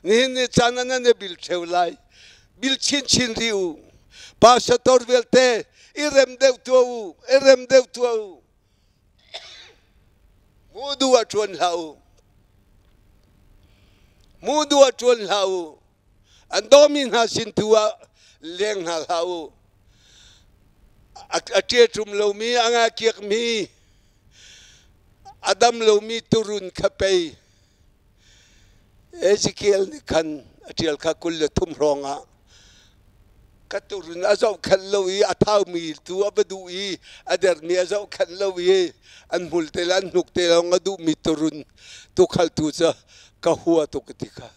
Speaker 1: Nihin ni caan ah nan i bil ṭheo lai. Bil chinchin rih u. Pastor vialte i rem deuh tuah u. I rem deuh tuah u. Mu duh ah ṭuan hlah u. Mu duh ah ṭuan hlah u. An dawmi hna sin tu ah leng hna hlah u. A ṭiaṭum lomi, a ngakiakmi, a dam lomi turun kha pei Ezekiel nih khan a ṭial kha 23 hrawng ah ka turun a zohkhenh lo i a thaumi tu a va duh i a dermi a zohkhenh lo i an hmul te le an hnuk te lawng a duhmi turun tukhaltu cu ka hua tuk ti kha.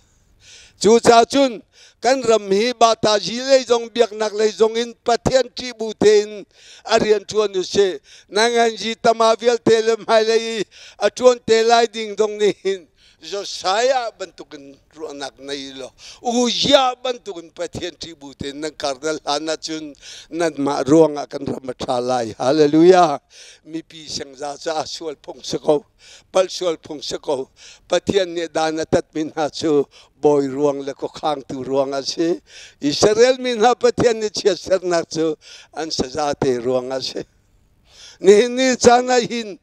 Speaker 1: Cucaah cun kan ram hi batazi lei zong biaknak lei zong in Pathian ṭih bu tein a rian ṭuan u sih. Nanganzi tama vialte le hmailei i a ṭuan te lai ding zong nih hin Josiah bantukin ruahnak nei law Uzziah bantukin Pathian ṭih bu tein nan kar dal hlan ahcun nanmah ruangah kan ram a ṭha lai. Hallelujah. Mipi sengza caah sual phung si ko. Palh sual phung si ko. Pathian nih dan a tatmi hna cu bawi ruang le khuakhangtu ruang a si. Israel mi hna Pathian nih chiatsernak cu an sazate ruang a si. Nihin ni caan ah hin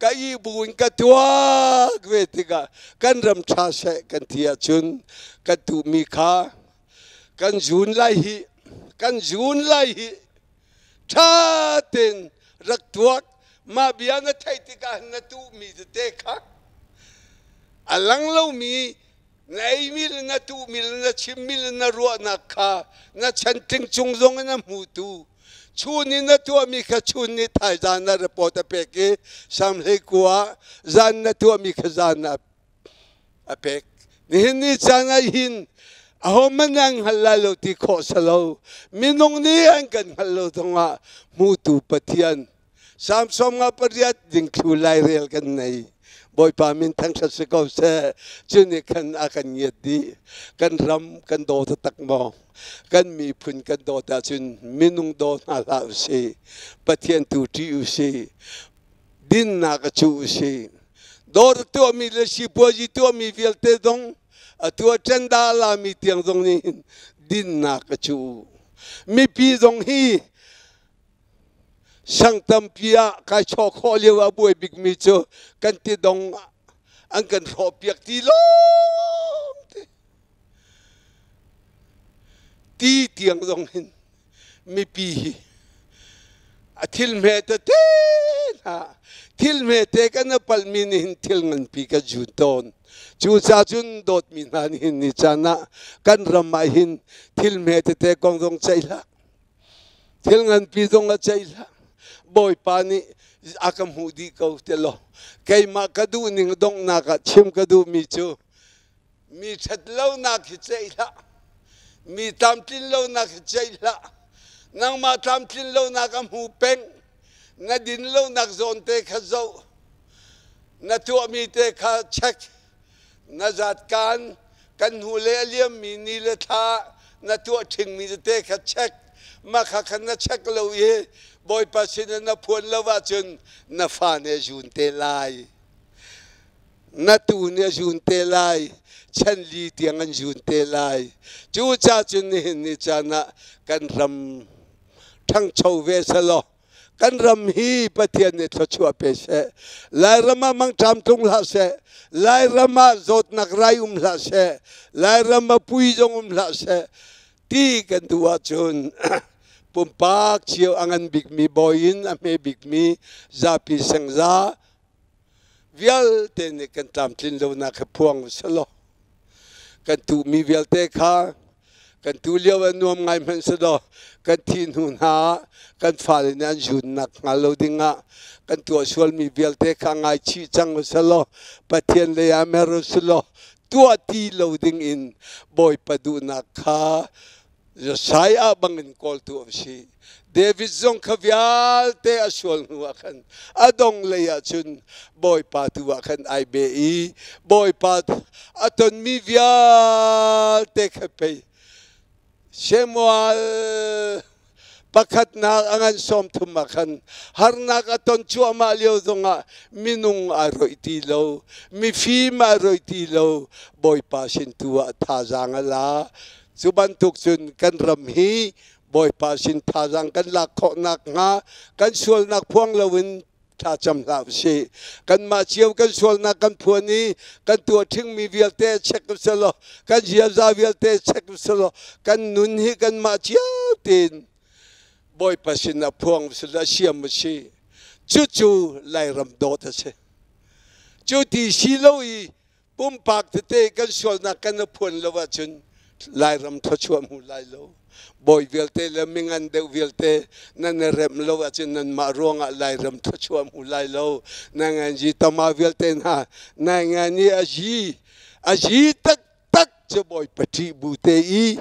Speaker 1: ka ih bu in ka tuak ve tikah kan ram ṭha seh kan ti ahcun kan tuhmi kha kan zun lai hi kan zun lai hi ṭha tein rak tuak mah bia na theih tikah na tuhmi tete kha a lang lomi na eimi le na tuhmi le na chimmi le na ruahnak kha na chantling cung zong in a hmutu chun in na tuahmi kha chun nih thaizan na report a pek i samhlei kua zan na tuahmi kha zan a pek nihin ni caan ah hin ahohmanh an hngal lai lo ti khawh si lo minung nih an kan hngalh lo zongah hmutu Pathian Salm 58 dingthlu lairel kan nei. Bawipa min thangṭhat si ko seh. Cu nih khan a kan ngiat dih. Kan ram kan daw taktak maw? Kan miphun kan dawt ahcun minung daw hna hlah usih. Pathian tu ṭih usih. Dinnak a cu usih. Dawr tuahmi le sipuazi tuahmi vialte zong. Atu ah ṭenda lami tiang zong nih hin dinnak a cu. Mipi zong hi sang tampi ah kai chawh khawh lio ah buai bikmi cu kan tidong an kan hrawhpiak ti lawng te. Ti tiang zong hin mipi hi a thil hme tete hna thil hmete kan a palhmi nih hin thil nganpi kan zun tawn. Cucaah cun dawtmi hna nih hin ni caan ah kan ram ah hin thil hme tete kong zong ceih hlah. Thil nganpi zong a ceih hlah. Bawipa nih a ka hmuh dih ko ti law keimah ka duhning donghnak ah chim ka duhmi cu mi ṭhat lonak hi ceih hlah. Mi tlamtlin lonak hi ceih hlah. Nangmah tlamtlin lonak a hmu peng. Na din lonak zawn te kha zoh. Na tuahmi te kha check. Na zatkaan kan hnu le a liammi ni le thla na tuah ṭhingmi tete kha check. Mah kha khan na check lo i Bawipa sin in na phuan lo ahcun na fa nih a zun te lai. Na tuu nih a zun te lai. Chan li tiang an zun te lai. Cucaah cun nihin ni caan ah kan ram ṭhangcho ve selaw kan ram hi Pathian nih thluachuah pe seh. Lairam ah mangṭam tlung hlah seh. Lairam ah zawtnak rai um hlah seh. Lairam ah pui zong um hlah seh. Ti kan duh ahcun pumpak cio a ngan bikmi bawi in a hme bikmi zapi sengza vialte nih kan tlamtlin lonak hi phuang u selaw kan tuhmi vialte kha kan tu lio ah nuam ngai hmanh selaw kan thih hnu hna ah kan fale nih an zunnak hnga lo ding ah kan tuah sualmi vialte kha ngaichih cang u selaw Pathian lei ah mer u selaw tuah ti lo ding in Bawipa duhnak kha Josiah bangin kawltu a si. David zong kha vialte a sual hnu ah khan a dong lei ah cun Bawipa tu ah khan ai be i Bawipa a tonmi vialte kha pei Samuel pakhatnak a ngan 30 ah khan harnak a ton cuahmah lio zongah minung aa roih ti lo, mifim aa roih ti lo, Bawipa sin tu ah thazaang a la. Cu bantuk cun kan ram hi Bawipa sin thazaang kan lak khawh nakhnga kan sualnak phuang loin thlacam hlah usih. Kanmah cio kan sualnak kan phuan i kan tuah ṭhingmi vialte check usih kan ziaza vialte check usih kan nun hi kanmah cio tein Bawipa sin ah phuang usih law siam usih. Cucu Lairam dawt a si. Cu ti si lo i pumpak tete kan sualnak kan i phuan lo ahcun Lairam thluachuah hmu lai lo. Bawi vialte le mingan deuh vialte nan i remh lo ahcun nanmah ruangah Lairam thluachuah hmu lai lo. Nanganzi tama vialte hna nangan i a zi a zi taktak cu Bawipa ṭih bu te i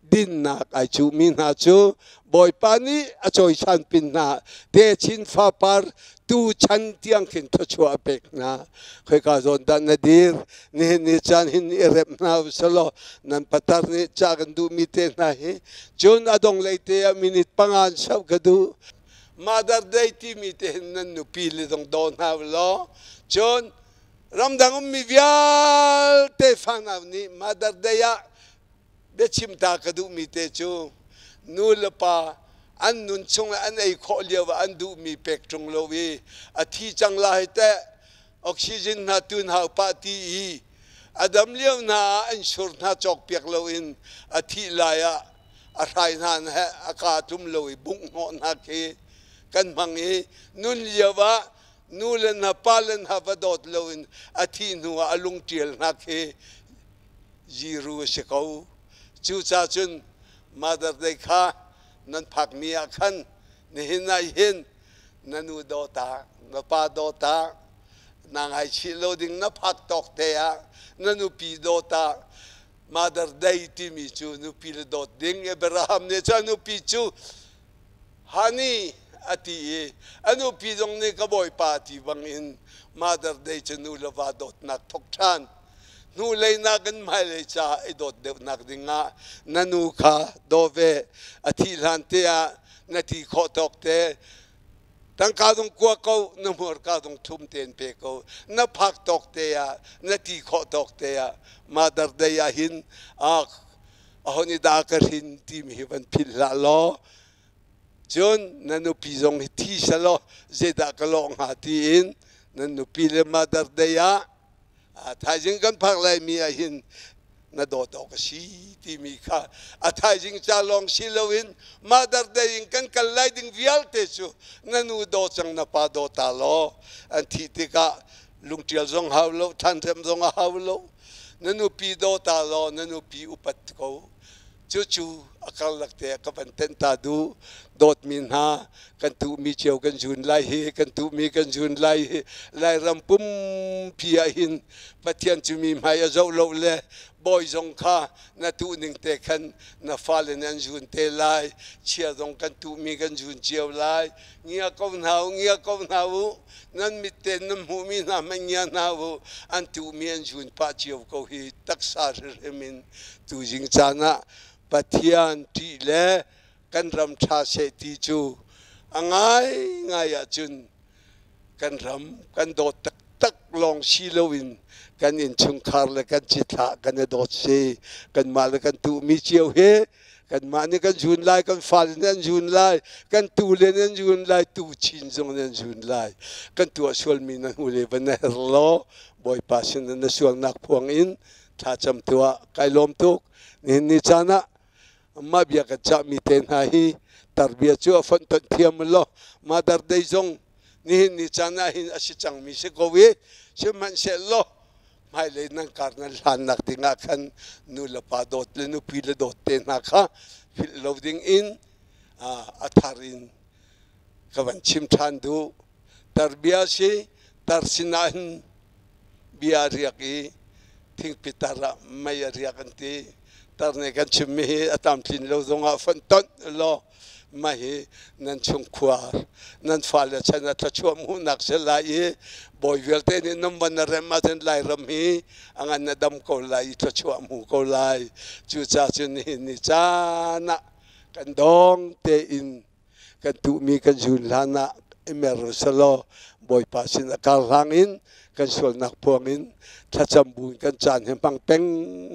Speaker 1: dinnak ai cuhmi hna cu Bawipa nih a cawisan pin hna techin fapar tu chan tiang khin thluachuah a pek hna. Khoika zawn dah na dir? Nihin ni caan hin i remh hna usalaw nan patar nih ca kan duhmi te hna hi cun a dong lei te ah minute panga an sauh ka duh. Mother Day timi te hin nan nupi le zong daw hna ulaw cun ramdang ummi vialte fanau nih Mother Day ah biachim ta ka duhmi te cu nu le pa an nun chung an ei khawh lio ah an duhmi pek ṭung lo i a thi cang lai teh oxygen hna tun hau pah ti i a dam lio hna ah an sur hna cawk piak lo in a thih lai ah a hrai hna he a kaa tlum lo i bungh hnawh hna khi kan hmang i nun lio ah nu le hna pa le hna va dawt lo in a thih hnu ah a lung ṭial hna khi ziru a si ko. Cucaah cun Mother Day kha nan phakmi ah khan nihin ah hin na nu dawta, na pa dawta, na ngaichih lo ding na phak tawk te ah na nupi dawta Mother Day timi cu nupi le dawt ding Abraham nih cun nupi cu Hani a ti i a nupi zong nih ka bawipa ti bangin Mother Day cu nu le va dawtnak thok ṭhan. Hnulei nakin hmailei caah i dawt deuhnak dingah na nu kha daw ve. A thih hlan te ah na ti khawh tawk te. Tangka zong kua ko, na hmurka zong thlum tein pe ko. Na phak tawk te ah, na ti khawh tawk te ah, Mother Day ah hin aho nih dah ka hrin timi hi van philh hlah law, cun na nupi zong hi thi selaw zeidah ka lawh hnga tiin nan nupi le Mother Day ah thaizing kan phak laimi ah hin na dawt awk a si timi kha a thaizing ca lawng si loin Mother Day in kan kal lai ding vialte cu na nu daw cang, na pa daw ta law, an thih tikah lungṭial zong hau lo, thlanhrem zong a hau lo. Na nupi daw ta law, na nupi upat ko. Cucu a karlak te ah ka van tenh ta duh. Dawtmi hna, kan tuhmi cio kan zun lai hi, kan tuhmi kan zun lai hi. Lairam pumpi ah hin Pathian cu mi hmai a zoh lo le bawi zong kha na tuh ning te khan na fale nih an zun te lai. Chia zong kan tuhmi kan zun cio lai. Ngia ko hna u, ngia ko hna u. Nan mit tein nan hmuhmi hna hmanh ngia hna u. An tuhmi an zun pah cio ko hi. Taksa hrimhrim in tuzing caan ah Pathian ṭih le kan ram ṭha seh ti cu a ngaingai ahcun kan ram kan dawt taktak lawng si loin kan innchungkhar le kan cithlah kan i dawt si. Kanmah le kan tuhmi cio hi kanmah nih kan zun lai, kan fale nih an zun lai, kan tule nih an zun lai, tu chin zong nih an zun lai. Kan tuah sualmi na hnu le van na her law, Bawipa sin na sualnak phuang in thlacam tuah. Kai lawm tuk. Nihin ni caan ah mah bia kan cahmi te hna hi tarbia cu a fonhtonh thiam law, Mother Day zong nihin ni caan ah hin a si cangmi si ko i, sihmanhsehlaw hmailei nan kar nan hlannak ding ah khan nu le pa dawt le nupi le dawt te hna kha philh lo ding in a thar in ka van chim ṭhan duh. Tarbia si tar sinah hin bia a riak i thingpitar ah mei a riak an ti. Tar nih kan chimmi hi a tlamtlin lo zongah fonhtonh law, mah hi nan chungkhuar nan fale chan ah thluachuah hmuhnak si lai i, bawi vialte nih nan van a rem ahcun Lairam hi a ngan a dam ko lai i thluachuah hmu ko lai. Cucaah cun nihin ni caan ah kan dawng tein kan tuhmi kan zun hlan ah i mer selaw, Bawipa sin a kar hlang in kan sualnak phuang in thlacam bu in kan caan hi hmang peng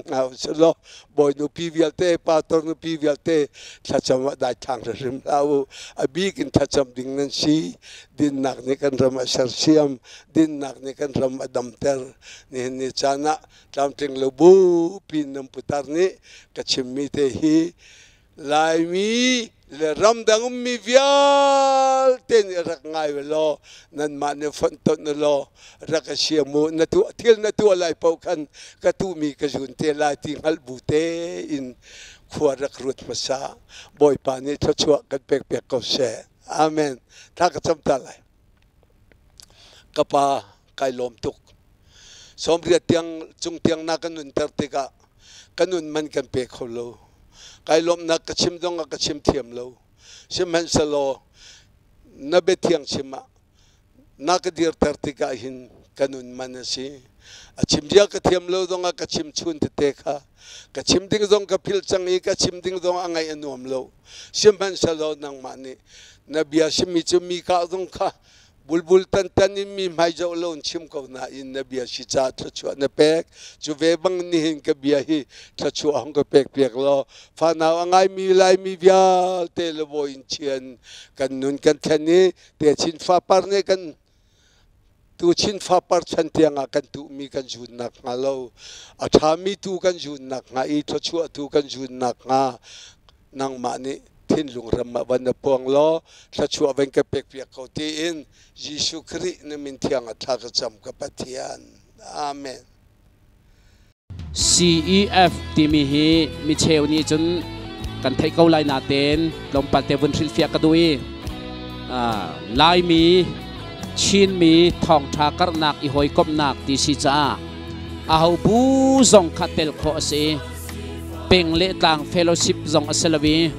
Speaker 1: hna usih law, bawi nupi vialte, pastor nupi vialte, thlacam ah daithlang hrimhrim hlah u. A bik in thlacam ding nan si. Dinnak nih kan ram a sersiam, dinnak nih kan ram a damter. Nihin ni caan ah tlamtling lo bu pin nan putar nih ka chimmi te hi Laimi le ramdang ummi vialte nih rak ngai ve law, nanmah nih fonhtonh law rak ka siam u. Na tuah thil na tuah lai paoh khan ka tuhmi ka zun te lai ti hngalh bu tein khua rak ruat hmasa. Bawipa nih thluachuah kan pek piak ko seh. Amen. Tha ka cam ta lai. Ka pa, kai lawm tuk. 80 tiang cung tiang na kan nunter tikah ka nun man kan pe kho lo. Kai lawmhnak ka chim zong ah ka chim thiam lo. Sihmanhsehlaw na biathiang chim ah na ka dirter tikah hin ka nun man a si. A chim zia ka thiam lo zong ah ka chim chun tete kha ka chim ding zong ka philh cang i ka chim ding zong a ngaih a nuam lo. Sihmanhsehlaw nangmah nih na bia chimmi cu mi ka zong kha bulbul tantan in mi hmai zoh lo in chim ko nain na bia si caah thluachuah na pek. Cu ve bang nihin ka bia hi thluachuah hong ka pek piak law, fanau a ngaimi Laimi vialte le bawi in chian kan nun kan thlen i techin fapar nih kan tuchin fapar chan tiangah kan tuhmi kan zun nakhnga lo, a ṭhami tu kan zun nakhnga i thluachuah tu kan zun nakhnga, nangmah nih thinlung ram ah van na puang law thluachuah van ka pek piak ko tiin Jesuh Khrih na min thiang ah thla ka cam, ka Pathian. Amen.
Speaker 2: CEF timi hi micheu nih cun kan theih ko lai natein tlawmpal te vun hrilhfiah ka duh i, Laimi Chinmi thawngṭha karhnak i hawikomhnak ti si caah aho bu zong kha tel khawh a si. Peng le tlang fellowship zong a si lo i,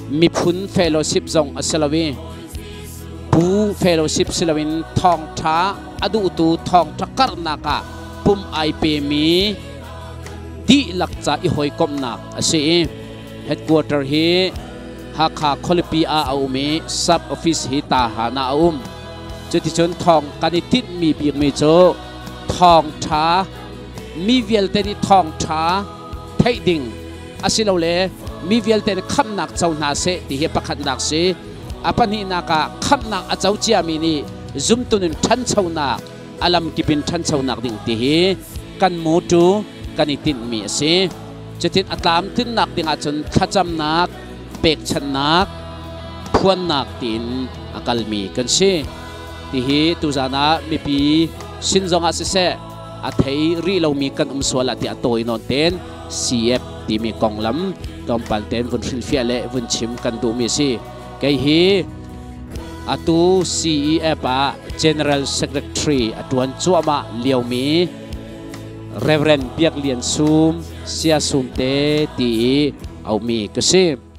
Speaker 2: miphun fellowship zong a si lo i, bu fellowship si loin thawngṭha a duhtu, thawngṭha karhnak ah pum ai pemi dihlak ca i hawikomhnak a si i, headquarter hi Hakha khualipi ah a um i sub office hi Tahan ah a um. Cuticun thawng kan i tinhmi bikmi cu thawngṭha mi vialte nih thawngṭha theih ding asilole mi vialte nih khamhnak co hna seh ti hi pakhatnak si. A pahnihnak ah khamhnak a co ciami nih zumtu nun ṭhanchonak a lamkip in ṭhanchonak ding ti hi kan motto kan i tinhmi a si. Cutin a tlamtlinnak ding ahcun thlacamnak, pekchanhnak, phuannak tiin a kalmi kan si. Tihi tuzan ah mipi sin zongah siseh a thei rih lomi kan um sual ah tiah tawi nawn ten CF timi konglam tlawmpal ten vun hrilhfiah le vun chim kan duhmi a si. Kei hi atu CEF ah General Secretary a tuan cuahmah liomi Reverend Biak Lian Sum Sia Sum te ti i aumi ka si.